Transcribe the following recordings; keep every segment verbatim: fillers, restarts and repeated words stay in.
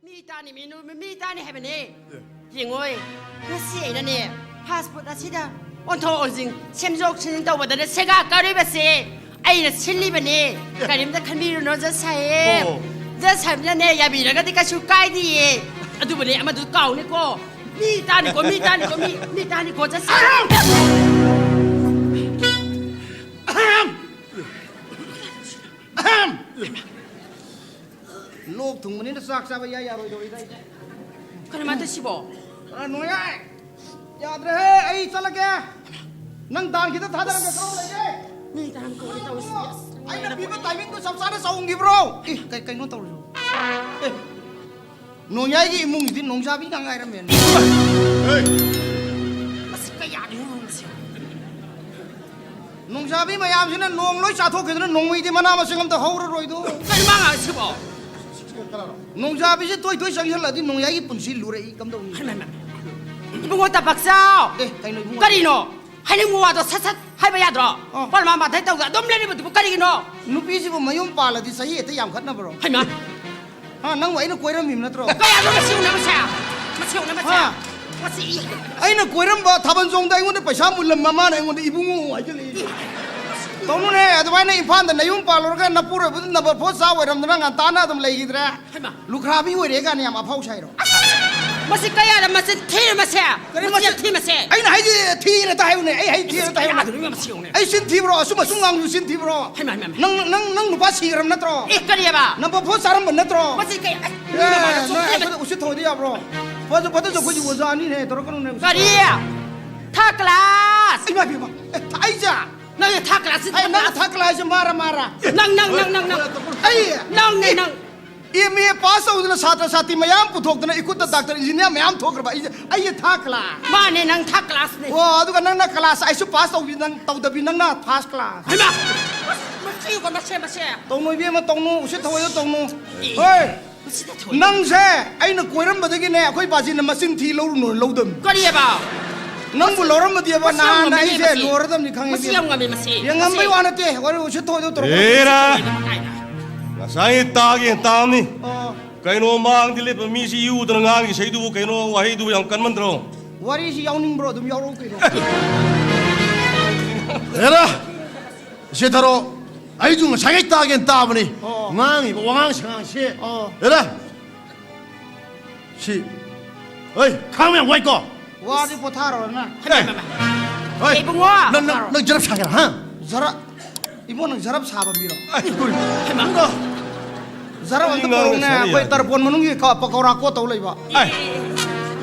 ꯃꯤ ꯇꯥꯅꯤ, ꯃꯤ ꯅꯨ-, ꯃꯤ ꯇꯥꯅꯤ ꯍꯥꯏꯕꯅꯦ꯫ ꯌꯦꯡꯉꯣꯏ, ꯉꯁꯤ ꯑꯩꯅꯅꯦ, ꯐꯥꯁ ꯐꯨꯗ ꯑꯁꯤꯗ ꯑꯣꯟꯊꯣꯛ ꯑꯣꯟꯁꯤꯟ, ꯁꯦꯝꯗꯣꯛ ꯁꯦꯝꯖꯤꯟ ꯇꯧꯕꯗꯅꯦ, ꯁꯦꯒꯥ ꯀꯥꯔꯤꯕꯁꯦ ꯑꯩꯅ ꯁꯤꯜꯂꯤꯕꯅꯦ꯫ ꯀꯔꯤꯝꯇ ꯈꯟꯕꯤꯔꯨꯅꯨ, ꯖꯁ ꯁꯥꯍꯦꯕ꯫ ꯑꯣ꯫ ꯖꯁ ꯁꯥꯍꯦꯕꯅꯅꯦ, ꯌꯥꯕꯤꯔꯒꯗꯤ ꯀꯩꯁꯨ ꯀꯥꯏꯗꯤꯌꯦ꯫ ꯑꯗꯨꯕꯨꯅꯦ, ꯑꯃꯗꯨ ꯀꯥꯎꯅꯤꯀꯣ꯫ ꯃꯤ ꯇꯥꯅꯤꯀꯣ, ꯃꯤ ꯇꯥꯅꯤꯀꯣ, ꯃꯤ, ꯃꯤ ꯇꯥꯅꯤꯀꯣ, ꯖꯁ ꯁꯥꯍꯦꯕ꯫ ꯑꯍꯝ! ꯑꯍꯝ! ꯂꯣꯛ ꯊꯨꯡꯕꯅꯤꯅ ꯆꯥꯛ ꯆꯥꯕ ꯏꯌꯥ ꯌꯥꯔꯣꯏꯗꯧꯔꯤꯗ ꯑꯩꯁꯦ꯫ ꯀꯔꯝꯍꯥꯏꯅ ꯇꯧꯁꯤꯕꯣ? ꯑ, ꯅꯣꯡꯌꯥꯏ! ꯌꯥꯗ꯭ꯔꯦꯍꯦ, ꯑꯩ ꯆꯠꯂꯒꯦ꯫ ꯅꯪ ꯗꯥꯟ ꯈꯤꯇ ꯊꯥꯗꯔꯝꯒꯦ, ꯀꯔꯣꯝ ꯂꯩꯒꯦ? ꯃꯤ ꯗꯥꯟ ꯀꯧꯔꯦ ꯇꯧꯔꯤꯁꯤ꯫ ꯑꯁ, ꯑꯩꯅ ꯄꯤꯕ ꯇꯥꯏꯃꯤꯡꯗꯣ ꯆꯞ ꯆꯥꯅ ꯆꯥꯎꯍꯟꯈꯤꯕ꯭ꯔꯣ? ꯑꯦ, ꯀꯩ-, ꯀꯩꯅꯣ ꯇꯧꯔꯤꯁꯤꯕꯣ? ꯑꯦ, ꯅꯣꯡꯌꯥꯏꯒꯤ ꯏꯃꯨꯡꯁꯤꯗꯤ ꯅꯣꯡꯖꯥꯕꯤ ꯉꯥꯛ ꯉꯥꯏꯔꯝꯃꯦꯅꯦ꯫ ꯃꯁꯤ ꯀꯌꯥꯗꯤ ꯉꯝꯁꯤ? ꯅꯣꯡꯖꯥꯕꯤ ꯃꯌꯥꯝꯁꯤꯅ ꯅꯣꯡ ꯂꯣꯏ ꯆꯥꯊꯣꯛꯈꯤꯗꯅ ꯅꯣꯡꯃꯩꯗꯤ ꯃꯅꯥ ꯃꯁꯤꯡ ꯑꯝꯇ ꯍꯧꯔꯔꯣꯏꯗꯣ꯫ ꯀꯩ ꯃꯥ ꯉꯥꯡꯉꯤꯁꯤꯕꯣ? ꯅꯣꯡꯖꯥꯕꯤꯁꯦ ꯇꯣꯏ ꯇꯣꯏ ꯆꯪꯁꯤꯜꯂꯗꯤ ꯅꯣꯡꯌꯥꯏꯒꯤ ꯄꯨꯟꯁꯤ ꯂꯨꯔꯛꯏ, ꯀꯝꯗꯧꯅꯤ? ꯍꯩꯃꯥ, ꯍꯩꯃꯥ꯫ ꯏꯕꯨꯡꯉꯣ ꯇꯝꯄꯥꯛꯆꯥꯎ! ꯑꯦ, ꯀꯩꯅꯣ ꯏꯕꯨꯡꯉꯣ? ꯀꯔꯤꯅꯣ? ꯍꯥꯏꯅꯤꯡꯕ ꯋꯥꯗꯣ ꯁꯠ ꯁꯠ ꯍꯥꯏꯕ ꯌꯥꯗ꯭ꯔꯣ? ꯑ꯫ ꯄꯔꯃꯥ ꯃꯥꯊꯩ ꯇꯧꯗ ꯑꯗꯨꯝ ꯂꯩꯔꯤꯕꯗꯨꯕꯨ ꯀꯔꯤꯒꯤꯅꯣ? ꯅꯨꯄꯤꯁꯤꯕꯨ ꯃꯌꯨꯝ ꯄꯥꯜꯂꯗꯤ ꯆꯍꯤ ꯍꯦꯛꯇ ꯌꯥꯝꯈꯠꯅꯕ꯭ꯔꯣ? ꯍꯩꯃꯥ! ꯍꯥ, ꯅꯪꯕꯨ ꯑꯩꯅ ꯀꯣꯏꯔꯝꯃꯤꯕ ꯅꯠꯇ꯭ꯔꯣ? ꯀꯌꯥꯅꯣ ꯃꯁꯤ ꯎꯅꯕꯁꯦ? ꯃꯁꯤ ꯎꯅꯕꯁꯦ? ꯍꯥ? ꯃꯁꯤ ꯏ-, ꯑꯩꯅ ꯀꯣꯏꯔꯝꯕ ꯊꯥꯕꯜ ꯆꯣꯡꯗ ꯑꯩꯉꯣꯟꯗ ꯄꯩꯁꯥ ꯃꯨꯜꯂꯝꯕ ꯃꯥꯅ ꯑꯩꯉꯣꯟꯗ ꯏꯕꯨꯡꯉꯣ ꯍꯥꯏꯖꯜꯂꯛꯏ꯫ ꯇꯧꯅꯨꯅꯦ, ꯑꯗꯨꯃꯥꯏꯅ ꯏꯝꯐꯥꯜꯗ ꯅꯌꯨꯝ ꯄꯥꯜꯂꯨꯔꯒ ꯅꯄꯨꯔꯣꯏꯕꯗꯨ ꯅꯝꯕꯔ ꯐꯣꯔ ꯆꯥ ꯑꯣꯏꯔꯝꯗꯅ ꯉꯟꯇꯥꯅ ꯑꯗꯨꯝ ꯂꯩꯈꯤꯗ꯭ꯔꯦ꯫ ꯍꯩꯃꯥ꯫ ꯂꯨꯈ꯭ꯔꯥꯕꯤ ꯑꯣꯏꯔꯦ ꯀꯥꯏꯅ ꯌꯥꯝ ꯑꯐꯥꯎ ꯁꯥꯏꯔꯣ? ꯃꯁꯤ ꯀꯌꯥꯗ ꯃꯆꯤꯟ ꯊꯤꯔ ꯃꯁꯦ? ꯀꯔꯤ ꯃꯆꯤꯟ ꯃꯆꯤꯟ? ꯊꯤ ꯃꯁꯦ? ꯑꯩꯅ ꯍꯥꯏꯗꯤ ꯊꯤꯅ ꯇ ꯍꯥꯏꯌꯨꯅꯦ, ꯑꯩ ꯍꯥꯏ ꯊꯤꯅ ꯇ ꯍꯥꯏꯌꯨꯅꯦ꯫ ꯌꯥꯗ꯭ꯔꯤꯕ ꯃꯁꯤ ꯌꯦꯡꯉꯨꯅꯦ꯫ ꯑꯩ ꯆꯤꯟ ꯊꯤꯕ꯭ꯔꯣ? ꯑꯁꯨꯝ ꯑꯁꯨꯝ ꯉꯥꯡꯕꯁꯨ ꯆꯤꯟ ꯊꯤꯕ꯭ꯔꯣ? ꯍꯩꯃꯥ, ꯍꯩꯃꯥ, ꯍꯩꯃꯥ꯫ ꯅꯪ, ꯅꯪ, ꯅꯪ ꯅꯨꯄꯥ ꯁꯤꯈ꯭ꯔꯕ ꯅꯠꯇ꯭ꯔꯣ? ꯑꯦ, ꯀꯔꯤꯑꯕ? ꯅꯝꯕꯔ ꯐꯣꯔ ꯆꯥꯔꯝꯕ ꯅꯠꯇ꯭ꯔꯣ? ꯃꯁꯤ ꯀꯩ, ꯑꯁ, ꯑꯦ, ꯃꯤꯅ ꯃꯥꯅ ꯅꯪ ꯆꯣꯞꯄꯦ꯫ ꯑꯩꯈꯣꯏꯗ ꯎꯁꯤꯠ ꯊꯑꯣꯏꯗꯤ ꯌꯥꯕ꯭ꯔꯣ? ꯐꯖ-, ꯐꯖ ꯑꯩꯈꯣꯏꯗꯤ ꯑꯣꯖꯥꯅꯤꯅꯦ, ꯇꯧꯔꯛꯀꯅꯨꯅꯦ ꯎꯁꯤꯠ ꯀꯔꯤ? ꯊꯑꯣꯏꯗꯤ꯫ ꯊꯥꯔꯠ ꯀ꯭ꯂꯥꯁ! ꯏꯃꯥ ꯏꯕꯦꯝꯃ, ꯑꯦ, ꯊ-, ꯑꯩꯁꯦ? ꯅꯪ ꯊꯥꯔꯠ ꯀ꯭ꯂꯥꯁꯁꯤ ꯑꯩ ꯅꯪ ꯊꯥꯔꯠ ꯀ꯭ꯂꯥꯁꯁꯦ ꯃꯥꯔ ꯃꯥꯔ? ꯅꯪ, ꯅꯪ, ꯅꯪ, ꯅꯪ, ꯅꯪ꯫ ꯑꯩ? ꯅꯪꯅꯦ, ꯅꯪ꯫ ꯑꯦꯝ ꯑꯦ ꯄꯥꯁ ꯇꯧꯗꯅ ꯁꯥꯇ꯭ꯔ ꯁꯥꯇ꯭ꯔꯤ ꯃꯌꯥꯝ ꯄꯨꯊꯣꯛꯇꯅ ꯏꯈꯨꯠꯇ ꯗꯥꯛꯇꯔ ꯏꯟꯖꯤꯅꯤꯌꯥꯔ ꯃꯌꯥꯝ ꯊꯣꯛꯈ꯭ꯔꯕ ꯑꯩꯁꯦ, ꯑꯩꯁꯦ ꯊꯥꯔꯠ ꯀ꯭ꯂꯥꯁ꯫ ꯃꯥꯅꯦ, ꯅꯪ ꯊꯥꯔꯠ ꯀ꯭ꯂꯥꯁꯅꯦ꯫ ꯑꯣ, ꯑꯗꯨꯒ ꯅꯪꯅ ꯀ꯭ꯂꯥꯁ ꯑꯩꯁꯨ ꯄꯥꯁ ꯇꯧꯕꯤ, ꯅꯪ ꯇꯧꯗꯕꯤ, ꯅꯪꯅ ꯐꯥꯔꯁ ꯀ꯭ꯂꯥꯁ꯫ ꯍꯩꯃꯥ! ꯑꯁ, ꯃꯁꯤ ꯌꯦꯡꯉꯣ, ꯃꯁꯦ, ꯃꯁꯦ꯫ ꯇꯧꯅꯨ ꯏꯕꯦꯝꯃ, ꯇꯧꯅꯨ, ꯎꯁꯤꯠ ꯊꯑꯣꯏꯗ ꯇꯧꯅꯨ꯫ ꯑꯦ, ꯍꯣꯏ꯫ ꯎꯁꯤꯠꯇ ꯊꯑꯣꯏꯗ꯫ ꯅꯪꯁꯦ ꯑꯩꯅ ꯀꯣꯏꯔꯝꯕꯗꯒꯤꯅꯦ ꯑꯩꯈꯣꯏ ꯕꯥꯖꯤꯅ ꯃꯆꯤꯟ ꯊꯤ ꯂꯧꯔꯨꯅꯨ ꯂꯧꯗꯕꯅꯤ꯫ ꯀꯔꯤꯑꯕ? ꯅꯪꯕꯨ ꯂꯧꯔꯝꯃꯗꯤꯕ ꯃꯁꯤ ꯌꯥꯝ ꯅꯍꯥꯟ ꯉꯝꯃꯤꯅꯦ ꯑꯩꯁꯦ ꯃꯁꯤ꯫ ꯂꯣꯏꯔꯗꯝꯅꯤ ꯈꯪꯉꯤ ꯃꯁꯤ ꯏꯕꯦꯝꯃ꯫ ꯌꯥꯝ ꯉꯝꯃꯤ ꯃꯁꯤ꯫ ꯌꯦꯡꯉꯝꯕꯩ ꯃꯁꯤ ꯋꯥ ꯅꯠꯇꯦ, ꯋꯥꯔꯤ ꯎꯁꯤꯠ ꯊꯑꯣꯏꯗ ꯇꯧꯔꯛꯀꯅꯨ꯫ ꯍꯦꯔꯥ! ꯀꯥꯏꯅ꯫ ꯉꯁꯥꯏ ꯇꯥꯒꯦ ꯇꯥꯝꯅꯤ꯫ ꯑꯣ꯫ ꯀꯩꯅꯣ, ꯃꯥꯡꯗ ꯂꯦꯞꯄ ꯃꯤꯁꯤ ꯏꯎꯗꯅ ꯉꯥꯡꯉꯤ ꯏꯁꯩꯗꯨꯕꯨ ꯀꯩꯅꯣ, ꯋꯥꯍꯩꯗꯨꯕꯨ ꯌꯥꯝ ꯀꯟꯃꯟꯗ꯭ꯔꯣ? ꯋꯥꯔꯤꯁꯤ ꯌꯥꯎꯅꯤꯡꯕ꯭ꯔꯣ? ꯑꯗꯨꯝ ꯌꯥꯎꯔꯛꯎ ꯀꯩꯅꯣ꯫ ꯍꯦꯔꯥ, ꯁꯦꯊꯔꯣ꯫ ꯑꯩꯁꯨ ꯉꯁꯥꯏꯈꯩ ꯇꯥꯒꯦꯅ ꯇꯥꯕꯅꯤ꯫ ꯑꯣ꯫ ꯉꯥꯡꯉꯤꯕ ꯋꯥꯉꯥꯡ ꯁꯉꯥꯡꯁꯤ꯫ ꯑꯣ꯫ ꯍꯦꯔꯥ, ꯁꯤ, ꯍꯣꯏ, ꯈꯥꯡꯕ ꯌꯥꯝ ꯋꯥꯏꯀꯣ꯫ ꯋꯥꯗꯤ ꯄꯣꯊꯥꯔꯣꯅ꯫ ꯑꯦ, ꯍꯣꯏ, ꯏꯕꯨꯡꯉꯣ! ꯅꯪ, ꯅꯪ, ꯅꯪ ꯖꯔꯞ ꯁꯥꯒꯦꯔꯥ, ꯍꯥ? ꯖꯔ, ꯏꯕꯣ, ꯅꯪ ꯖꯔꯞ ꯁꯥꯕ ꯃꯤꯔꯣ? ꯑꯩ, ꯀꯨꯔꯤ, ꯅꯪꯗꯣ, ꯖꯔꯞ ꯑꯝꯇ ꯉꯥꯡꯅ ꯄꯨꯔꯛꯎꯅꯦ꯫ ꯁꯥꯟꯅ ꯑꯩꯈꯣꯏ ꯌꯥꯗꯦ꯫ ꯇꯔꯄꯣꯟ ꯃꯅꯨꯡꯒꯤ ꯀ-, ꯄꯀꯧꯔꯥ ꯀꯣꯠ ꯇꯧ ꯂꯩꯕ꯫ ꯑꯩ,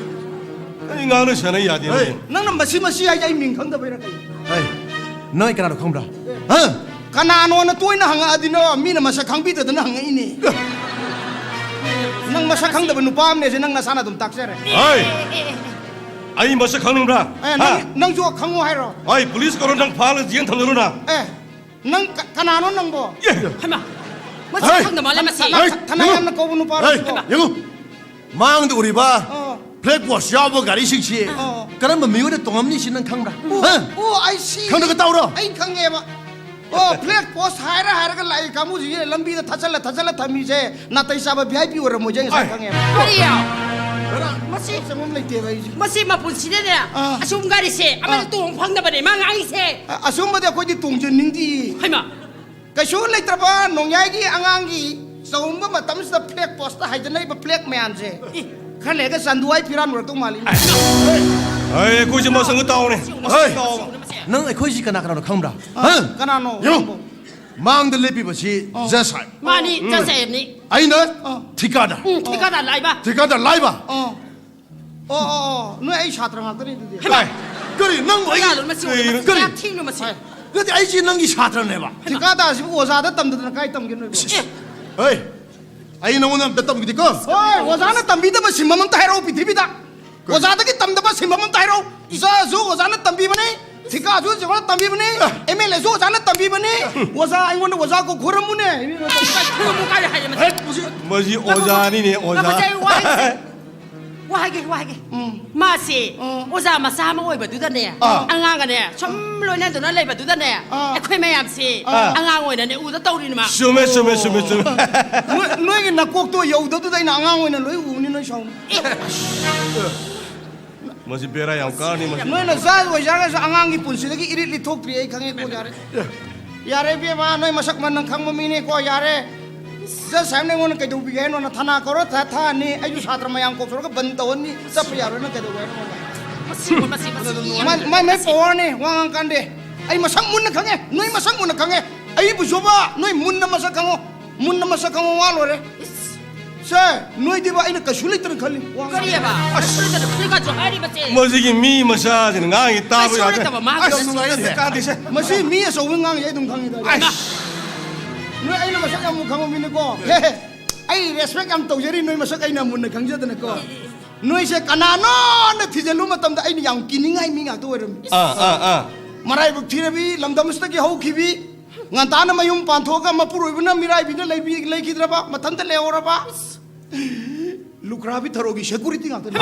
ꯑꯩ ꯉꯥꯡꯅ ꯁꯥꯟꯅ ꯌꯥꯗꯦ꯫ ꯍꯣꯏ꯫ ꯅꯪꯅ ꯃꯁꯤ ꯃꯁꯤ ꯍꯥꯏꯁꯦ ꯑꯩ ꯃꯤꯡ ꯈꯪꯗꯕꯩꯔ ꯀꯩꯅꯣ? ꯑꯩ, ꯅꯪ ꯑꯩ ꯀꯅꯥꯅꯣ ꯈꯪꯕ꯭ꯔꯥ? ꯍꯥ? ꯀꯅꯥꯅꯣꯅ ꯇꯣꯏꯅ ꯍꯪꯉꯛꯑꯗꯤꯅꯣ, ꯃꯤꯅ ꯃꯁꯛ ꯈꯪꯕꯤꯗꯗꯅ ꯍꯪꯉꯛꯏꯅꯦ꯫ ꯅꯪ ꯃꯁꯛ ꯈꯪꯗꯕ ꯅꯨꯄꯥ ꯑꯃꯅꯦꯁꯦ ꯅꯪ ꯅꯁꯥꯅ ꯑꯗꯨꯝ ꯇꯥꯛꯆꯔꯦ꯫ ꯍꯣꯏ꯫ ꯑꯩ ꯃꯁꯛ ꯈꯪꯕ꯭ꯔꯥ? ꯑꯦ, ꯍꯥ? ꯅꯪ, ꯅꯪꯁꯨ ꯈꯪꯉꯣ ꯍꯥꯏꯔꯣ? ꯑꯩ ꯄꯨꯂꯤꯁ ꯀꯧꯔ ꯅꯪ ꯐꯥꯔꯒ ꯖꯦꯜ ꯊꯝꯖꯔꯨ ꯅꯪ꯫ ꯑꯦ, ꯅꯪ ꯀ-, ꯀꯅꯥꯅꯣ ꯅꯪꯕꯣ? ꯑꯦ, ꯍꯩꯃꯥ, ꯃꯁꯤ ꯍꯩ! ꯈꯪꯗ ꯃꯥꯜꯂꯦ ꯃꯁꯤ꯫ ꯍꯩ! ꯊꯅꯥ ꯌꯥꯝꯅ ꯀꯧꯕ ꯅꯨꯄꯥ ꯍꯩ! ꯅꯠꯇ꯭ꯔꯣ? ꯌꯦꯡꯉꯨ, ꯃꯥꯡꯗ ꯎꯔꯤꯕ ꯑꯣ꯫ ꯐ꯭ꯂꯦꯛ ꯄꯣꯁ ꯌꯥꯎꯕ ꯒꯥꯔꯤꯁꯤꯡꯁꯤ ꯑꯣ꯫ ꯀꯔꯝꯕ ꯃꯤꯑꯣꯏꯅ ꯇꯣꯡꯉꯝꯅꯤ ꯁꯤ ꯅꯪ ꯈꯪꯕ꯭ꯔꯥ? ꯑꯣ, ꯍꯥ? ꯑꯣ, ꯑꯩ ꯁꯤ꯫ ꯈꯪꯗ꯭ꯔꯒ ꯇꯧꯔꯣ꯫ ꯑꯩ ꯈꯪꯉꯦꯕ꯫ ꯑꯣ, ꯐ꯭ꯂꯦꯛ ꯄꯣꯁ ꯍꯥꯏꯔ ꯍꯥꯏꯔꯒ ꯂꯥꯛꯏ ꯀꯥꯡꯕꯨꯁꯤꯡꯁꯦ ꯂꯝꯕꯤꯗ ꯊꯥꯆꯜꯂ ꯊꯥꯆꯜꯂ ꯊꯝꯃꯤꯁꯦ ꯅꯥꯇꯩ ꯆꯥꯕ ꯚꯤ ꯑꯥꯏ ꯄꯤ ꯑꯣꯏꯔꯝꯃꯣꯏꯁꯦ ꯉꯁꯥꯏ ꯑꯩ꯫ ꯈꯪꯉꯦꯕ꯫ ꯀꯔꯤ? ꯃꯁꯤ ꯆꯪꯐꯝ ꯂꯩꯇꯦꯕ ꯑꯩꯁꯦ꯫ ꯃꯁꯤ ꯃꯄꯨꯟꯁꯤꯗꯅꯦ ꯑꯥ꯫ ꯑꯁꯨꯝ ꯒꯥꯔꯤꯁꯦ ꯑꯃꯅ ꯑꯥ꯫ ꯇꯣꯡ ꯐꯪꯗꯕꯅꯦ ꯃꯥ ꯉꯥꯡꯉꯤꯁꯦ꯫ ꯑ-, ꯑꯁꯨꯝꯕꯗꯤ ꯑꯩꯈꯣꯏꯗꯤ ꯇꯣꯡꯖꯅꯤꯡꯗꯦ꯫ ꯍꯩꯃꯥ, ꯀꯩꯁꯨ ꯂꯩꯇ꯭ꯔꯕ ꯅꯣꯡꯌꯥꯏꯒꯤ ꯑꯉꯥꯡꯒꯤ ꯆꯥꯎꯝꯕ ꯃꯇꯝꯁꯤꯗ ꯐ꯭ꯂꯦꯛ ꯄꯣꯁꯇ ꯍꯥꯏꯗꯅꯔꯤꯕ ꯐ꯭ꯂꯦꯛ ꯃꯌꯥꯝꯁꯦ ꯈꯔ ꯂꯩꯔꯒ ꯆꯥꯟꯗꯨꯋꯥꯏ ꯐꯤꯔꯥꯟ ꯑꯣꯏꯔꯛꯇꯧ ꯃꯥꯜꯂꯤ꯫ ꯑꯩ ꯑꯩꯈꯣꯏꯁꯦ ꯃꯁꯪꯒ ꯇꯥꯎꯅꯦ꯫ ꯍꯣꯏ! ꯅꯪ ꯑꯩꯈꯣꯏꯁꯤ ꯀꯅꯥ ꯀꯅꯥꯅꯣ ꯈꯪꯕ꯭ꯔꯥ? ꯍꯥ? ꯀꯅꯥꯅꯣ? ꯌꯦꯡꯉꯨ, ꯃꯥꯡꯗ ꯂꯦꯞꯄꯤꯕꯁꯤ ꯖꯁ ꯁꯥꯍꯦꯕ꯫ ꯃꯥꯅꯤ, ꯖꯁ ꯁꯥꯍꯦꯕꯅꯤ꯫ ꯑꯩꯅ ꯑ꯫ ꯊꯤꯀꯥꯗꯔ꯫ ꯎꯝ, ꯊꯤꯀꯥꯗꯔ ꯂꯥꯏꯕ꯫ ꯊꯤꯀꯥꯗꯔ ꯂꯥꯏꯕ꯫ ꯑꯣ, ꯑꯣ, ꯑꯣ, ꯑꯣ, ꯅꯣꯏ ꯑꯩ ꯁꯥꯇ꯭ꯔ ꯉꯥꯛꯇꯅꯤ ꯑꯗꯨꯗꯤ꯫ ꯍꯣꯏ꯫ ꯀꯔꯤ, ꯅꯪꯕꯨ ꯑꯩ ꯀꯅꯥꯅꯣ ꯃꯁꯤ ꯑꯣꯏꯔꯤꯕ? ꯀꯔꯤ? ꯌꯥꯝ ꯊꯤꯅ ꯃꯁꯤ꯫ ꯅꯠꯇꯦ, ꯑꯩꯁꯤ ꯅꯪꯒꯤ ꯁꯥꯇ꯭ꯔꯅꯦꯕ꯫ ꯊꯤꯀꯥꯗꯔꯁꯤꯕꯨ ꯑꯣꯖꯥꯗ ꯇꯝꯗꯗꯅ ꯀꯥꯏ ꯇꯝꯒꯦ ꯅꯣꯏꯕꯨ? ꯑꯦ, ꯍꯣꯏ, ꯑꯩ ꯅꯉꯣꯟꯗ ꯑꯝꯇ ꯇꯝꯈꯤꯗꯦꯀꯣ꯫ ꯍꯣꯏ, ꯑꯣꯖꯥꯅ ꯇꯝꯕꯤꯗꯕ ꯁꯤꯟꯐꯝ ꯑꯝꯇ ꯍꯥꯏꯔꯛꯑꯣ ꯄ꯭ꯔꯤꯊꯤꯕꯤꯗ꯫ ꯑꯣꯖꯥꯗꯒꯤ ꯇꯝꯗꯕ ꯁꯤꯟꯐꯝ ꯑꯝꯇ ꯍꯥꯏꯔꯛꯑꯣ꯫ ꯏꯆꯥꯁꯨ ꯑꯣꯖꯥꯅ ꯇꯝꯕꯤꯕꯅꯤ, ꯊꯤꯀꯥꯁꯨ ꯑꯣꯖꯥꯅ ꯇꯝꯕꯤꯕꯅꯤ, ꯑꯦꯝ ꯑꯦꯜ ꯑꯦꯁꯨ ꯑꯣꯖꯥꯅ ꯇꯝꯕꯤꯕꯅꯤ꯫ ꯑꯣꯖꯥ, ꯑꯩꯉꯣꯟꯗ ꯑꯣꯖꯥ ꯀꯧ ꯈꯣꯏꯔꯝꯃꯨꯅꯦ꯫ ꯈꯨꯔꯨꯝꯃꯨ ꯀꯥꯏ ꯍꯥꯏꯌꯦ ꯃꯁꯤ? ꯃꯁꯤ ꯑꯣꯖꯥꯅꯤꯅꯦ, ꯑꯣꯖꯥ꯫ ꯉꯥꯏꯈꯣ, ꯉꯥꯏꯈꯣ, ꯑꯩ ꯋꯥꯍꯩꯁꯦ ꯋꯥ ꯍꯥꯏꯒꯦ, ꯋꯥ ꯍꯥꯏꯒꯦ꯫ ꯎꯝ꯫ ꯃꯥꯁꯦ ꯎꯝ꯫ ꯑꯣꯖꯥ ꯃꯆꯥ ꯑꯃ ꯑꯣꯏꯕꯗꯨꯗꯅꯦ, ꯑꯥ꯫ ꯑꯉꯥꯡꯒꯅꯦ ꯁꯨꯝ ꯂꯣꯏꯅꯗꯨꯅ ꯂꯩꯕꯗꯨꯗꯅꯦ, ꯑꯥ꯫ ꯑꯩꯈꯣꯏ ꯃꯌꯥꯝꯁꯦ ꯑꯥ꯫ ꯑꯉꯥꯡ ꯑꯣꯏꯅꯅꯦ ꯎꯗ ꯇꯧꯔꯤꯅꯤ ꯃꯥ꯫ ꯆꯨꯝꯃꯦ, ꯆꯨꯝꯃꯦ, ꯆꯨꯝꯃꯦ, ꯆꯨꯝꯃꯦ꯫ ꯅꯣꯏ, ꯅꯣꯏꯒꯤ ꯅꯀꯣꯛꯇꯣ ꯌꯧꯗꯕꯗꯨꯗ ꯑꯩꯅ ꯑꯉꯥꯡ ꯑꯣꯏꯅ ꯂꯣꯏ ꯎꯕꯅꯤ, ꯅꯣꯏ ꯁꯥꯎꯅꯨ꯫ ꯑꯦ꯫ ꯃꯁꯤ ꯕꯦꯔꯥ ꯌꯥꯝ ꯀꯥꯔꯅꯤ, ꯃꯁꯤ꯫ ꯅꯣꯏꯅ ꯆꯥ ꯑꯣꯏꯖꯔꯒꯁꯨ ꯑꯉꯥꯡꯒꯤ ꯄꯨꯟꯁꯤꯗꯒꯤ ꯏꯔꯤꯠ ꯂꯤꯠꯊꯣꯛꯇ꯭ꯔꯤ, ꯑꯩ ꯈꯪꯉꯦꯀꯣ, ꯌꯥꯔꯦ꯫ ꯌꯥꯔꯦ ꯏꯕꯦꯝꯃ, ꯅꯣꯏ ꯃꯁꯛ ꯃꯟꯅ ꯈꯪꯕ ꯃꯤꯅꯦꯀꯣ, ꯌꯥꯔꯦ꯫ ꯖꯁ ꯁꯥꯍꯦꯕꯅ ꯑꯩꯉꯣꯟꯗ ꯀꯩꯗꯧꯕꯤꯒꯦ ꯍꯥꯏꯅꯣ? ꯅꯊꯥꯅ ꯀꯧꯔ ꯊꯥ-, ꯊꯥꯅꯤ, ꯑꯩꯁꯨ ꯁꯥꯇ꯭ꯔ ꯃꯌꯥꯝ ꯀꯧꯊꯣꯔꯒ ꯕꯟ ꯇꯧꯍꯟꯅꯤ, ꯆꯠꯄ ꯌꯥꯔꯣꯏ, ꯅꯪ ꯀꯩꯗꯧꯕ ꯍꯥꯏꯅꯣ ꯑꯩꯉꯣꯟꯗ? ꯃꯁꯤ, ꯃꯁꯤ, ꯃꯁꯤ, ꯃꯥꯏ, ꯃꯥꯏ, ꯃꯥꯏ ꯄꯋꯥꯔꯅꯦ, ꯋꯥ ꯉꯥꯡꯀꯥꯟꯗꯦ꯫ ꯑꯩ ꯃꯁꯛ ꯃꯨꯟꯅ ꯈꯪꯉꯦ, ꯅꯣꯏ ꯃꯁꯛ ꯃꯨꯟꯅ ꯈꯪꯉꯦ꯫ ꯑꯩꯕꯨ ꯖꯣꯕ, ꯅꯣꯏ ꯃꯨꯟꯅ ꯃꯁꯛ ꯈꯪꯉꯣ, ꯃꯨꯟꯅ ꯃꯁꯛ ꯈꯪꯉꯣ, ꯋꯥ ꯂꯣꯏꯔꯦ꯫ ꯁꯦ, ꯅꯣꯏꯗꯤꯕ ꯑꯩꯅ ꯀꯩꯁꯨ ꯂꯩꯇꯅ ꯈꯜꯂꯤ꯫ ꯋꯥ ꯀꯔꯤꯑꯕ? ꯑꯁ! ꯀꯔꯤꯒꯤꯅꯣ ꯍꯥꯏꯔꯤꯕꯁꯦ? ꯃꯁꯤꯒꯤ ꯃꯤ ꯃꯆꯥꯁꯤꯅ ꯉꯥꯡꯉꯤ ꯇꯥꯕ ꯀꯩꯁꯨ ꯌꯥꯗꯦ꯫ ꯂꯩꯇꯕ ꯃꯥꯒꯤ ꯑꯁ, ꯃꯁꯤꯁꯦ꯫ ꯅꯨꯡꯉꯥꯏꯇꯦ, ꯀꯥꯟꯗꯦꯁꯦ꯫ ꯃꯁꯤ ꯃꯤ ꯑꯆꯧꯕ ꯉꯥꯡꯉꯤ ꯑꯩ ꯑꯗꯨꯝ ꯈꯪꯉꯤ ꯇꯥꯏ꯫ ꯑꯁ! ꯅꯣꯏ ꯑꯩꯅ ꯃꯁꯛ ꯌꯥꯝ ꯈꯪꯕ ꯃꯤꯅꯤꯀꯣ꯫ ꯍꯦ, ꯍꯦ꯫ ꯑꯩ ꯔꯦꯁꯄꯦꯛ ꯌꯥꯝ ꯇꯧꯖꯔꯤ ꯅꯣꯏ ꯃꯁꯛ ꯑꯩꯅ ꯃꯨꯟꯅ ꯈꯪꯖꯗꯅꯀꯣ꯫ ꯅꯣꯏꯁꯦ ꯀꯅꯥꯅꯣꯅ ꯊꯤꯖꯤꯜꯂꯨ ꯃꯇꯝꯗ ꯑꯩꯅ ꯌꯥꯝ ꯀꯤꯅꯤꯡꯉꯥꯏ ꯃꯤ ꯉꯥꯛꯇ ꯑꯣꯏꯔꯝꯃꯤ꯫ ꯑꯥ, ꯑꯥ, ꯑꯥ꯫ ꯃꯔꯥꯏꯕꯛ ꯊꯤꯔꯕꯤ, ꯂꯝꯗꯝꯁꯤꯗꯒꯤ ꯍꯧꯈꯤꯕꯤ, ꯉꯟꯇꯥꯅ ꯃꯌꯨꯝ ꯄꯥꯟꯊꯣꯛꯑꯒ ꯃꯄꯨꯔꯣꯏꯕꯅ ꯃꯤꯔꯥꯏꯕꯤꯅ ꯂꯩꯕꯤ-, ꯂꯩꯈꯤꯗ꯭ꯔꯕ, ꯃꯊꯟꯇ ꯂꯩꯍꯧꯔꯕ꯫ ꯂꯨꯈ꯭ꯔꯥꯕꯤ ꯊꯔꯣꯒꯤ ꯁꯦꯀꯨꯔꯤꯇꯤ ꯉꯥꯛꯇꯅꯤ꯫